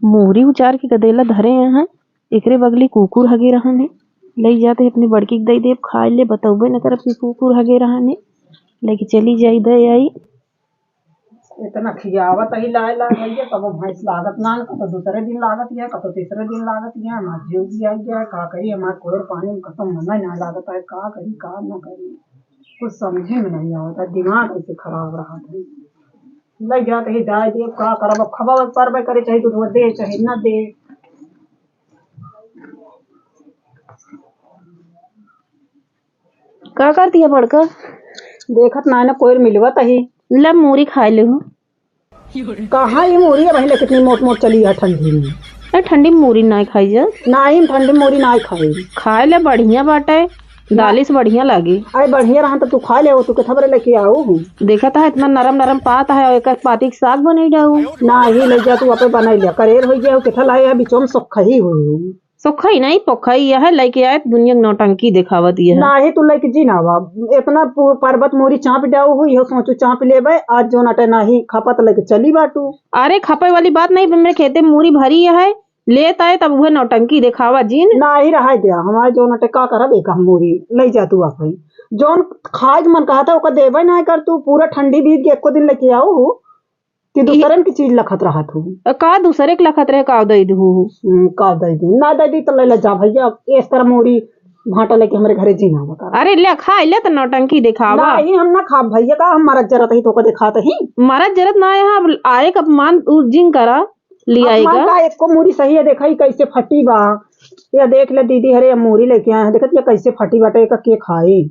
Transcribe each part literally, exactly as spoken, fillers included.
मूरी उचार के गदेला धरे हैं, एकरे बगली कुकुर हगे रहन है। लई जात ही अपने बड़की के दई देब, खाए ले बतौबे न करब कि कुकुर हगे रहन है। लेके चली जाई, दे आई। इतना खियावत ही लाए लाए भैया, कबो भैंस लागत ना, कतो दूसरे दिन लागत है, कतो तीसरे दिन लागत है। हमार जीव भी आई गया, का करी, हमार कोयर पानी में कतो मन ना लागत है, का करी, का ना करी, कुछ समझे में नहीं आवत है, दिमाग ऐसे खराब रहा है। लई जात ही दाई देब, का करब, अब खबा परबे करे, चाहे दूधवा दे, चाहे ना दे। का करती है बड़का? देखत ना, ना कोई मिलवत ही। ला मूरी खाए ले हो। कहाँ ये मूरी है भैया, कितनी मोट मोट चली है ठंडी में। ए, ठंडी में मूरी ना खाई जा। ना ही ठंडी में मूरी ना खाई। खाए ले बढ़िया बाटे, दाली से बढ़िया लागी। अरे बढ़िया रहा तो तू खा ले, तू कितना बरे लेके आओ हूँ। देखत है इतना नरम नरम पात है, एक एक पाती के साग बने जाऊ। ना ही ले जा तू, आपे बनाई लिया, करेर हो गया हो, कितना लाए है, बिचों में सोखा ही हुई हूँ। सोखई नहीं, पोखई यह है, लइके आए त दुनिया के नौटंकी देखावत यह है। नाही, तू लइके जी ना आवा। इतना पु-, पर्वत मोरी चाँप डाऊ हो, इहो सोचू चाँप लेबे, आज जौन अटे नाही खपत लइके चली बाटू। अरे, खपे वाली बात नहीं, मेरे खेते मूरी भरी है, लेत आए तब उहे नौटंकी देखावा जिन। नाही, रहाई द्या, हमारे जौन अटे का करब, एक हम मूरी लइ जा तू आपन। जौन खाए के मन कहत है, ओका देबे ना कर तू, पूरा ठंडी बीत के एको दिन लइके आऊ हो। कि कि दूसरन की चीज लखत रहत हूँ। अ, का दूसरे के लखत रहे, का दई दू? हम्म, का दई दू? ना दई दी तो ले ले जा भैया, इस तरह मोरी भांटा लेके हमरे घरे जी ना बता। अरे ले खा ले तो नौटंकी दिखावा। नहीं, हम ना खाब भैया, का हम मरत जरत ही तो को दिखात ही। मरत जरत ना है, अब आए का अपमान उ जिन करा, लिया अपमान आएगा। का एको मूरी सही है, देखा ही कैसे फटी बा। या देख ले दीदी, हरे मूरी लेके आए हैं, देखत या कैसे फटी बाटे, एका के खाई।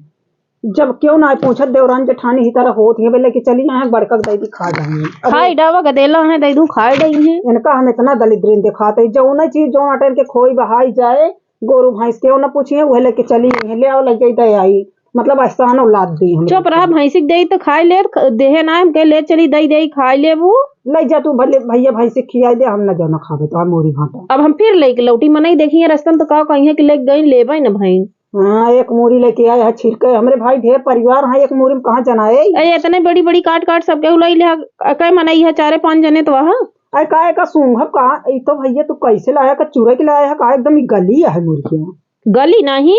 जब क्यों ना पूछत देवरान जेठानी ही तरह होत ही, बोले कि चली यहाँ बड़का के दई दी खा जाएंगे। अब खाई डावा गदेला है, दई दू खाई डाई है। इनका हम इतना दलिद्रीन दिखाते हैं, जौन चीज जौन अटल के खोई बहाई जाए, गोरू भैंस क्यों ना पूछिए, वह लेके चली है, ले आओ लग जाई दे आई, मतलब एहसान औलाद दी हम चुप लोग रहा, के। भैंसी के दे तो खाई ले, ख-, देहे ना हम के ले चली दई दे खाई ले वो। ले जा तू भले भैया भैंसी खियाई दे, हम ना जाना खाबे तो हम मोरी भाटा। अब हम फिर लेके लौटी मनई देखिए रस्तन तो का कहिए कि लेके गई लेबे ना भैन। हाँ, एक मूरी लेके आए है छिड़के। हमरे भाई ढेर परिवार है, एक मूरी में कहाँ जना है? ए, इतने बड़ी बड़ी काट काट सबके उलाई ले, कै मनई है, चारे पाँच जने तो वहाँ। अरे का एका सूंघब का? ई तो भैया तू कैसे लाया का चुरा के लाया है का? एकदम ई गली है मूरी के। गली नहीं,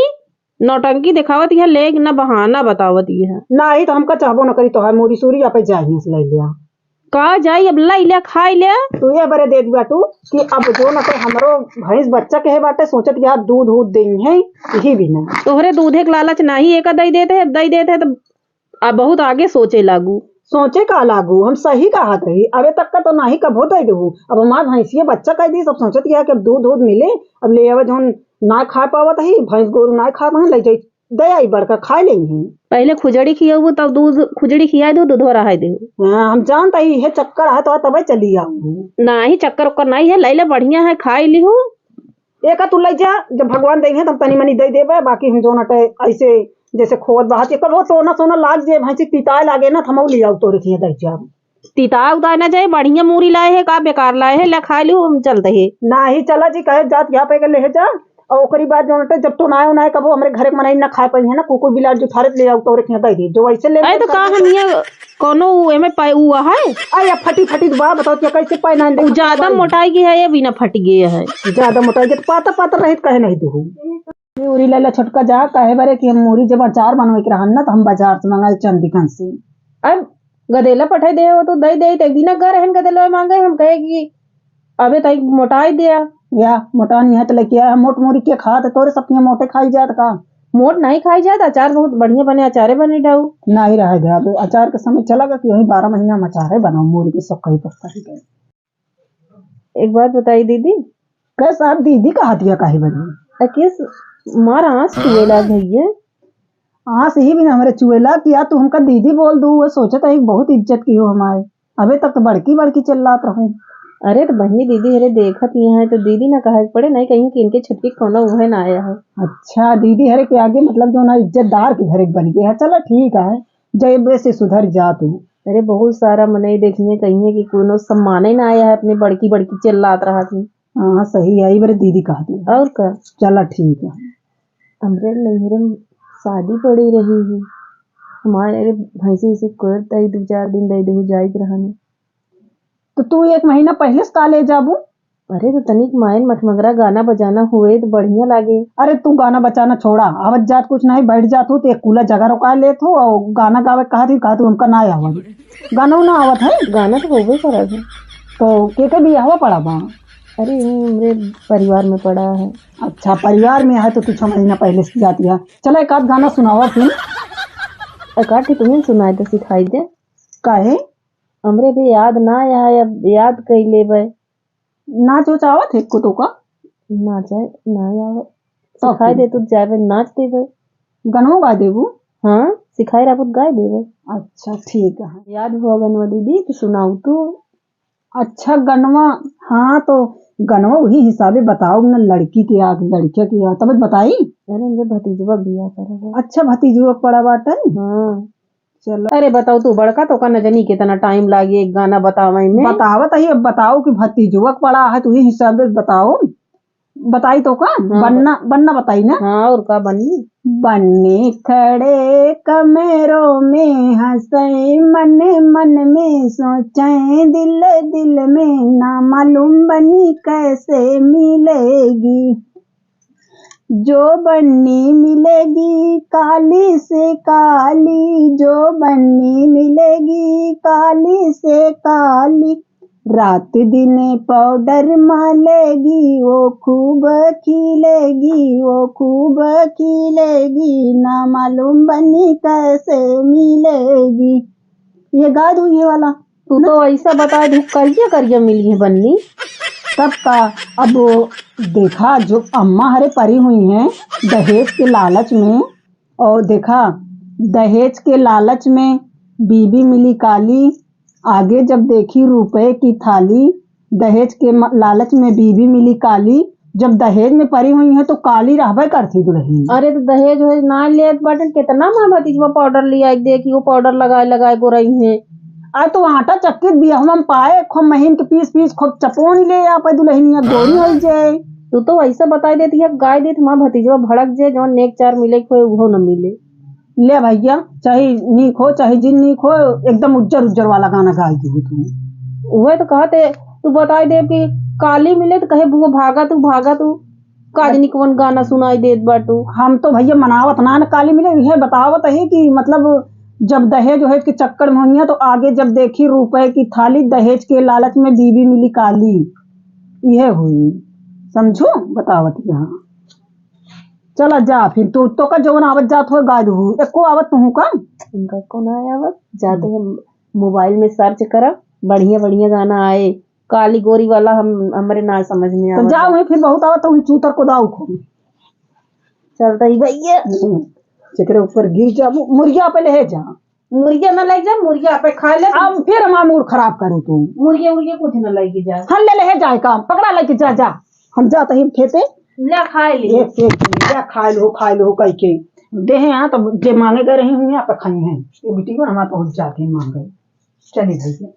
नौटंकी दिखावत है, लेक न बहाना बतावत है। नहीं तो हमका चाहबो न करी तोहार मूरी सूरी, या पे जाहिए से ले लिया। का जाई, अब लाई ले, खाई ले। तू ये बरे देत बाटू कि अब जो न तो हमरो भैंस बच्चा कहे बाटे, सोचत कि आप दूध, दूध देई है, यही भी ना। तोहरे दूधे के लालच नाही, एका दई देते है, दई देते है तो अब बहुत आगे सोचे लागू। सोचे का लागू, हम सही कहा थे, अबे तक का तो नाही कभो दे दू। अब हमार भैंसिया बच्चा कह दी, सब सोचत कि अब दूध, दूध मिले, अब ले आवे, जौन ना खा पावत है, भैंस गोरू ना खात है, ले जाई दे आई बड़का खाए लेंगे। पहले खुजड़ी खियाबू तब दूध, खुजड़ी खिया दो, दूधवा रहा दे। हाँ, हम जानता ही है चक्कर है तो तबे चली आऊ। नाही, चक्कर उक्कर नाही है, लैला बढ़िया है, खाई लिहू। एका तू ले जा, जब भगवान देंगे तब तनी मनी दे देबे, बाकी हम जोन अटे ऐसे जैसे खोद बहात, एकर वो सोना सोना लाग जे भैंसी पिताए लागे ना, त हमऊ ले आऊ तोरे किए दे जा। तिता उता ना जाए, बढ़िया मूरी लाए है का बेकार लाए है, ले खाए लियो, हम चलते है। नाही, चला जी, कहे जात यहाँ पे के ले जा, और ओकरी बाद जो नटे जब तो नाय उनाय कबो हमरे घरे के मनई ना खाए पाई है ना, कुकुर बिलार जो थारे ले आऊ तोरे के दे दे, जो वैसे ले अरे तो का हम ये कोनो उ एमे पाए हुआ है? अरे फटी फटी बा, बताओ क्या कैसे पाए ना उ देखो ज्यादा भाई। मोटाई की है, ये बिना फट गए है। ज्यादा मोटाई के तो पातर पातर रहित कहे नहीं तू। ये उरी लैला छोटका जा, कहे बरे कि हम मूरी जब अचार बनवे के रहन ना, तो हम बाजार से मंगाए चंदीगंज से। अब गदेला पठाई दे हो तो दई दे, तो एक दिन घर हन गदेला मांगे, हम कहे कि अबे तई मोटाई दे। या मोटा नहीं है तो लेके आया, मोट मूरी के खात, तोरे सब के मोटे खाई जात का? मोट नहीं खाई जात, अचार बहुत बढ़िया बने, अचारे बने डाऊ। नहीं रहे दे, अब अचार के समय चला गया कि वही बारह महीना में अचारे बनाओ, मूरी के सब कहीं पकता ही गए। एक बात बताई दीदी। कैसा दीदी कहा दिया काहे बनी? अ, किस मार आँस चुए लाग गई है। आँस ही भी ना हमरे चुएला कि या तू हमका दीदी बोल दू, वो सोचत है बहुत इज्जत की हो हमारे। अबे तक तो बड़की बड़की चिल्लात रहूं। अरे तो बहिनी दीदी, अरे देखत ही है तो दीदी ना कहे के पड़े, नहीं कहीं कि इनके छुट्टी कोनो उहे ना आया है। अच्छा दीदी, हरे के आगे मतलब जो ना इज्जतदार के घर एक बन गए है। चलो ठीक है, जब से सुधर जा तू। अरे बहुत सारा मनई देखिए कहिए कि कोनो सम्माने ना आया है, अपनी बड़की बड़की चिल्लात रहा थी। हाँ सही है, ये बारे दीदी कहा थी। और का? चला ठीक है। हमरे नैहरे में शादी पड़ी रही है, हमारे भैंसी से कर दई दो चार दिन दे दे जाए के रहने। तो तू एक महीना पहले से का ले जाबू? अरे, तो तनिक मायन मठमगरा गाना बजाना हुए तो बढ़िया लागे। अरे, तू गाना बजाना छोड़ा, आवत जात कुछ नहीं, बैठ जात हो तो एक कूला जगह रोका लेत हो और गाना गावे कहा थी, कहा तू हमका ना आवत। गाना ना आवत है? गाना तो होबे करत है। तो के के बियाहवा पड़ा बा? अरे, ये हमरे परिवार में पड़ा है। अच्छा, परिवार में है तो तू छह महीना पहले से जाती है। चला, एक आध गाना सुनावा फिर। एक आध तुम्हें सुनाई दे, सिखाई दे। काहे? हमरे भी याद ना आया है, अब याद कई लेबे। नाच उच आवत है को तोका? नाच है, ना आवे। तब सिखाई फिर? दे, तू जाबे, नाच देबे। गनवा गा देबू? हाँ, सिखाई रहबू तो गाय देबे। अच्छा, ठीक है। याद हुआ गनवा दीदी, तो सुनाऊ तू। अच्छा, गनवा, हाँ, तो गनवा वही हिसाबे बताओ ना, लड़की के याद, लड़किया के याद, तब बताई। अरे, हमरे भतीजवा बियाह करल है। अच्छा, भतीजवा पड़ा बाटे? हाँ। चलो। अरे बताओ तू बड़का, तो का न जनी कितना टाइम लागी एक गाना बतावे में। बतावत ही, अब बताओ कि भतीजुआ के पड़ा है, तू ही हिसाब से बताओ। बताई तो का? हाँ, बन्ना, बन्ना बताई ना। हाँ, और का बन्नी? बन्नी खड़े कमरों में हंसई, मन मन में सोचई, दिल दिल में ना मालूम बन्नी कैसे मिलेगी। जो बन्नी मिलेगी काली से काली, जो बन्नी मिलेगी काली से काली, रात दिन पाउडर मलेगी, वो खूब खिलेगी, वो खूब खिलेगी, ना मालूम बन्नी कैसे मिलेगी। ये गा दू ये वाला। तू तो ऐसा बता दू, करिया करिया मिली है बन्नी। तब का, अब देखा, जो अम्मा हरे परी हुई हैं दहेज के लालच में, और देखा, दहेज के लालच में बीबी मिली काली, आगे जब देखी रुपए की थाली, दहेज के म-, लालच में बीबी मिली काली, जब दहेज में परी हुई है तो काली रहबे करती दुल्हन। अरे तो दहेज वहेज ना लेत बाटन, कितना माँ भतीजवा पाउडर लिया, एक देखी वो पाउडर लगाए लगाए गोरई है। आ तो आटा चक्की बियहवा में पाए, खूब महीन के पीस पीस खूब चपोन ले आ पे दुल्हनिया गोरी हो जाए। तू तो वैसे बताई देती है, गाय देत माँ भतीजवा भड़क जाए, जौन नेक चार मिले के होए उहो न मिले। ले भैया, चाहे नीक हो चाहे जिन नीक हो, एकदम उज्जर उज्जर वाला गाना गाई दू तू। वह तो कहते, तू बताई दे कि काली मिले तो कहे बुआ भागा तू, भागा तू। काजनी कौन गाना सुनाई देत बाटू? हम तो भैया मनावत ना न काली मिले, यह बतावत है कि मतलब जब दहेज वहेज के चक्कर में हुई है तो आगे जब देखी रुपए की थाली, दहेज के लालच में बीबी मिली काली, यह हुई। समझो, बतावत यहाँ। चला जा फिर, तू तो का जवन आवत जात हो गा दू, एको आवत तू का? उनका को ना आवत, जाते हैं मोबाइल में सर्च करा, बढ़िया बढ़िया गाना आए। काली गोरी वाला हम, हमरे ना समझ में तो आवत। जाओ वहीं फिर बहुत आवत तो वहीं चूतर को दाऊ खूब। चलता ही भैया। हम्म, जेकरे ऊपर गिर जा, मु-, मुर्गिया पे ले जा। मुर्गिया ना ले जा, मुर्गिया पे खा ले। अब फिर हमारा मूड खराब करू तू। मुर्गिया, मुर्गिया कुछ ना लेके जा। हम ले ले जाए का, पकड़ा लेके जा, जा। हम जाते ही खेते। ले खाए ले। एक, एक, ले खाए लो, खाए लो, कह के। देहे यहाँ तो जे मांगे गए रही हुई, यहाँ पे खाई हैं। ये बिटिया हमारे पहुंच जाते हैं मांगे। चलिए भैया।